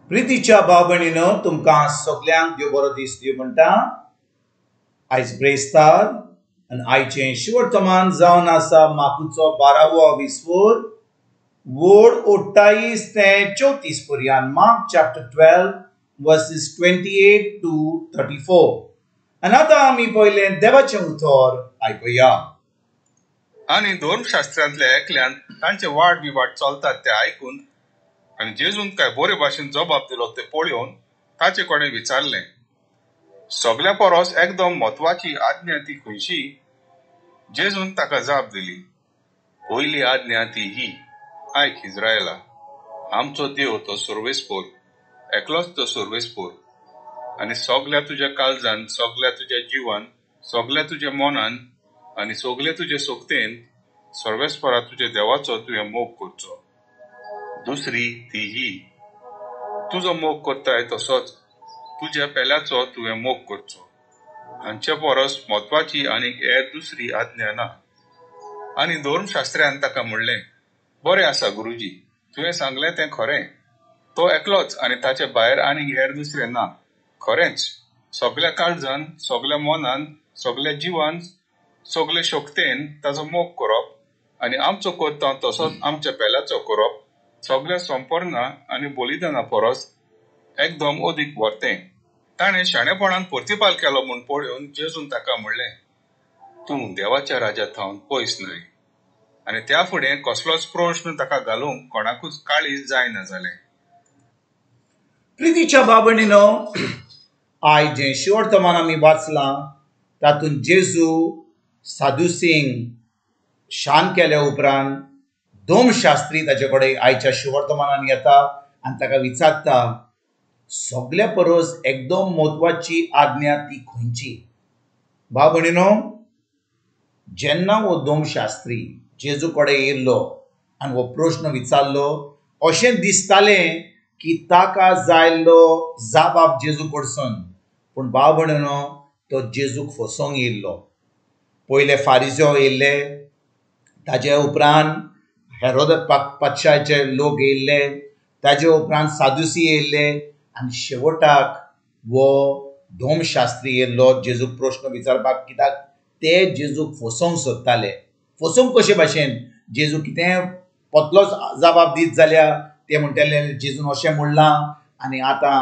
प्रितीच्या भाव भयणीनो, तुमकां सगल्यांक देव बरो दीस दिवं म्हणटा. आयज ब्रेस्तार आनी आयचें शिवर्तमान जावन आसा माकुचो 12वो विस्फोर वोड 28 ते 34 पर्यंत. Mark chapter 12 verses 28 to 34. आनी आतां आमी पयलें देवाचें उतर आयकुया. आनी धर्मशास्त्रांतल्या एकल्यान तांचे वाड विवाड चलतात ते आयकून आनी जेजून काय बरे भाशेन जबाब दिलो ते पळोवन ताचे कडेन विचारलें, सगल्या परस एकदम म्हत्वाची आज्ञा ती खंयची? जेजून ताका जाप दिली, पयली आज्ञा ती ही, आयक इस्रायला, आमचो देव तो सर्वेस्पोर, एकलोच तो सर्वेस्पोर, आनी सगल्या तुज्या काळजान, सगल्या तुज्या जिवान, सगल्या तुज्या मनान आनी सगले तुजे सोक्तेन सर्वेस्परा तुज्या देवाचो तुवें मोग करचो. दुसरी ती ही, तुजो मोग करताय तसोच तुज्या पेल्याचो तुवें मोग करचो. हांचे परस म्हत्वाची आनी हेर दुसरी आज्ञा ना. आनी धर्मशास्त्र्यान ताका म्हणलें, बरें आसा गुरुजी, तुवें सांगलें तें खरें, तो एकलोच आनी ताचे भायर आनी हेर दुसरें ना. खरेंच सगल्या काळजान, सगल्या मनान, सगल्या जिवान, सगले शक्तेन ताचो मोग करप आनी आमचो करता तसोच आमच्या पेल्याचो करप सगल्या संपर्णा आनी बलिदाना परस एकदम अदीक व्हरतें. ताणें शाणेपणान प्रतिपाल केलो म्हूण पळोवन जेजून ताका म्हणलें, तूं देवाच्या राज्या थावन पयस न्हय. आनी त्या फुडें कसलोच प्रश्न ताका घालूंक कोणाकूच काळीज जायना जालें. प्रितीच्या भाव भयणीनो, आयज जें शिवर्तमान आमी वाचलां तातूंत जेजू साधुसिंग शांत केल्या उपरांत धर्मशास्त्री ताचे कडेन आयच्या शिवर्तमानान येता आनी ताका विचारता, सगल्या परस एकदम म्हत्वाची आज्ञा ती खंयची? भाव भयणीनो, जेन्ना हो धर्मशास्त्री जेजू कडेन येयल्लो आनी हो प्रश्न विचारलो, अशें दिसतालें की ताका जायल्लो जाबाब जेजू कडसून, पूण भाव भयणीनो, तो जेजूक फसोवंक येयल्लो. पयले फारिजो येयल्ले, ताजे उपरांत हेरोद पातशाचे लोक येयल्ले, ताजे उपरांत सादुसी येयल्ले आनी शेवटाक वो धर्मशास्त्री येयल्लो जेजूक प्रश्न विचारपाक, कित्याक ते जेजूक फसोवंक सोदताले. फसोवंक कशे भाशेन? जेजू कितें पतलोच जबाब दीत जाल्यार ते म्हणटले जेजून अशें म्हणलां आनी आतां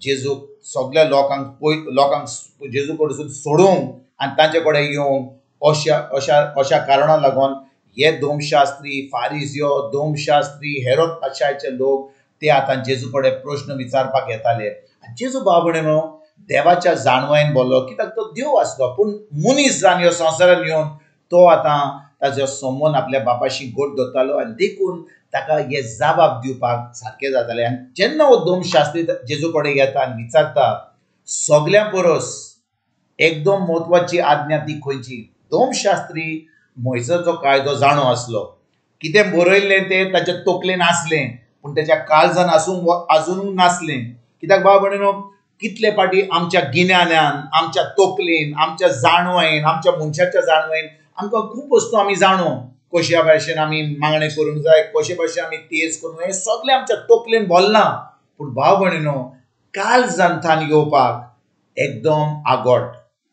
जेजूक सगल्या लोकांक पय लोकांक जेजू कडसून सोडूंक आनी तांचे कडेन येवंक अशा अशा अशा कारणां लागून हे धर्मशास्त्री, फारिजियो, धर्मशास्त्री, हेरोद पातशाचे लोक ते आतां जेजू कडेन प्रश्न विचारपाक येताले. आनी जेजू भाव भयणीनो देवाच्या जाणवायेन बोल्लो, कित्याक तो देव आसलो, पूण मनीस जावन ह्या संवसारान येवन तो आतां ताजो संबंद आपल्या बापाशी गोट दवरतालो आनी देखून ताका हे जबाब दिवपाक सारकें जातालें. आनी जेन्ना हो धर्मशास्त्री जेजू कडेन येता आनी विचारता, सगल्यां परस एकदम म्हत्वाची आज्ञा ती खंयची? धर्मशास्त्री मोयजेचो कायदो जाणो आसलो, कितें बरयल्लें तें ताच्या तकलेन आसलें, पूण ताच्या काळजान आसूंक आजून नासलें. कित्याक भाव भयणीनो, कितले फावटी आमच्या गिन्यानान, आमच्या तकलेन, आमच्या जाणवायेन, आमच्या मनशाच्या जाणवायेन आमकां खूब वस्तू आमी जाणो, कशे भाशेन आमी मागणें करूंक जाय, कशे भाशेन आमी तेज करूंक जाय, हें सगळें आमच्या तकलेन भरलां. पूण भाव भयणीनो, काळजांतान येवपाक एकदम आगोट,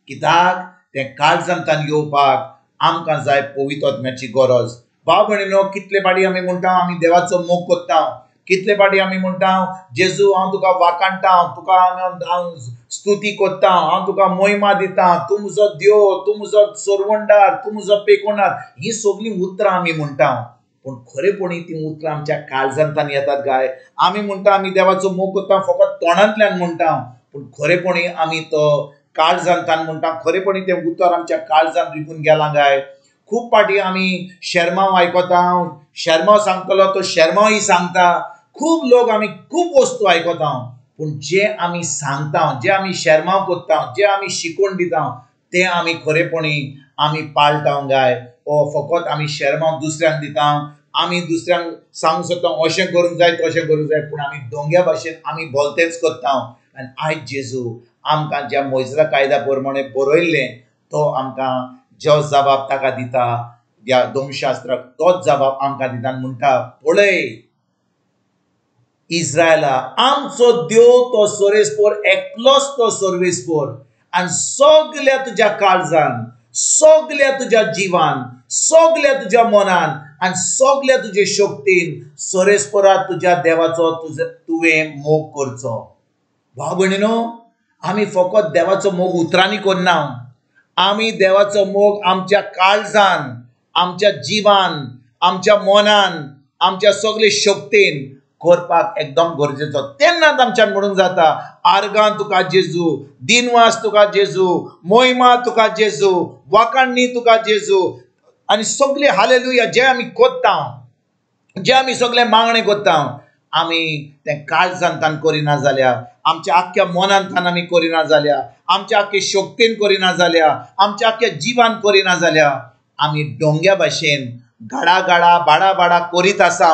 कित्याक तें काळजांतान येवपाक आमकां जाय पवित्र आत्म्याची गरज. भाव भयणीनो, कितले फावटी आमी म्हणटा आमी देवाचो मोग करता, कितले फावटी आमी म्हणटा जेजू हांव तुका वाखाणटा, तुका हांव स्तुती करता, हांव तुका मोहिमा दिता, तूं म्हजो देव, तूं म्हजो सरवंडार, तूं म्हजो पेकोणार, हीं सगळीं उतरां आमी म्हणटा. पूण खरेपणी तीं उतरां आमच्या काळजांतल्यान येतात काय? आमी म्हणटा आमी देवाचो मोग करता फकत तोंडांतल्यान म्हणटा, पूण खरेपणी आमी तो काळजांतल्यान म्हणटा, खरेपणी तें उतर आमच्या काळजान रिगून गेलां काय? खूब फावटी आमी शेर्मांव आयकता, शेर्मांव सांगतलो तो शेर्मांवय सांगता, खूब लोक आमी खूब वस्तू आयकता, पूण जे आमी सांगता, जे आमी शेर्मांव करता, जे आमी शिकोवन दिता, ते आमी खरेपणी आमी पाळटा काय? ओ फकत आमी शेर्मांव दुसऱ्यांक दिता, आमी दुसऱ्यांक सांगूंक सोदता अशें करूंक जाय तशें करूंक जाय, पूण आमी दोंग्या भाशेन आमी भलतेंच करता. आनी आयज जेजू आमकां ज्या मोयजेच्या कायद्या प्रमाणे बरयल्लें तो आमकां जो जबाब ताका दिता, ह्या धर्मशास्त्राक तोच जबाब आमकां दिता आनी म्हणटा, पळय इस्रायला आमचो देव तो सर्वेस्पोर, एकलोच तो सर्वेस्पोर, आनी सगल्या तुज्या काळजान, सगल्या तुज्या जिवान, सगल्या तुज्या मनान आनी सगल्या तुजे शक्तीन सर्वेस्पोरा तुज्या देवाचो तुवें मोग करचो. भाव भयणीनो, आमी फकत देवाचो मोग उतरांनी करना, आमी देवाचो मोग आमच्या काळजान, आमच्या जिवान, आमच्या मनान, आमच्या सगळे शक्तीन करपाक एकदम गरजेचो. तेन्नाच आमच्यान म्हणूंक जाता, आर्गां तुका जेजू, दिनवास तुका जेजू, मोहिमा तुका जेजू, वाखाणणी तुका जेजू, आनी सगळे हालेलुया जे आमी कोत्ता, जे आमी सगळे मागणें कोत्ता, आमी तें काळजांतान करिना जाल्यार, आमच्या आख्ख्या मनांतान आमी करिना जाल्यार, आमच्या आख्खे शक्तीन करिना जाल्यार, आमच्या आख्ख्या जिवान करिना जाल्यार, आमी डोंग्या भाशेन गाडा गाडा बाडा बाडा करीत आसा,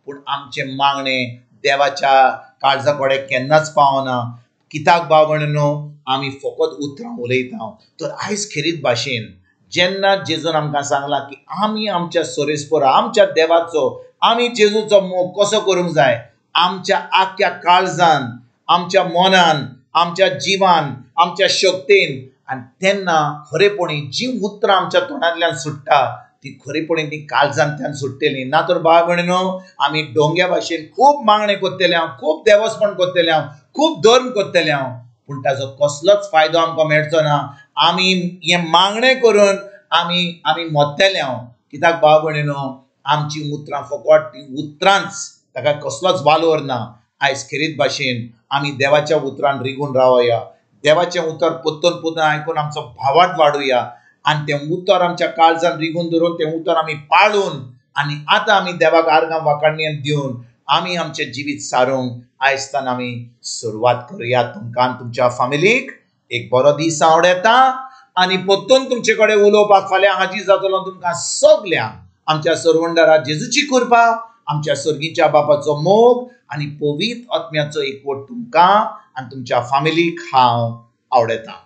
पूण आमचें मागणें देवाच्या काळजा कडेन केन्नाच पावना. कित्याक भाव भयणीनो, आमी फकत उतरां उलयता. तर आयज खेरीत भाशेन जेन्ना जेजून आमकां सांगलां की आमी आमच्या सर्वेस्पोरा, आमच्या देवाचो, आमी जेजूचो मोग कसो करूंक जाय, आमच्या आख्ख्या काळजान, आमच्या मनान, आमच्या जिवान, आमच्या शक्तीन, आनी तेन्ना खरेपणी जी उतरां आमच्या तोंडांतल्यान सुट्टा ती खरेपणी ती काळजांतल्यान सुट्टली. ना तर भाव भयणीनो, आमी डोंग्या भाशेन खूब मागणें करतले हांव, खूब देवस्पण करतले हांव, खूब धर्म करतले हांव, पूण ताजो कसलोच फायदो आमकां मेळचो ना. आमी हें मागणें करून आमी आमी मरतले हांव. कित्याक भाव भयणीनो, आमची उतरां फकत ती उतरांच, ताका कसलोच वालोर ना. आयज खेरीत भाशेन आमी देवाच्या उतरान रिगून रावया, देवाचें उतर पोत्तून पोत्तून आयकून आमचो भावार्थ वाडुया, आनी तें उतर आमच्या काळजान रिगून धरून तें उतर आमी पाळून आनी आतां आमी देवाक आर्गां वाखाणणी दिवन आमी आमचें जिवीत सारूंक आयजतान आमी सुरवात करुया. तुमकां आनी तुमच्या फामिलीक एक बरो दीस आवडटा आनी पोत्तून तुमचे कडेन उलोवपाक फाल्यां हाजीर जातलो. तुमकां सगल्यांक आमच्या सरवंडरा जेजूची कृपा, आमच्या सर्गीच्या बापाचो मोग आनी पवित्र आत्म्याचो एकवट तुमकां आनी तुमच्या फामिलीक हांव आवडटा.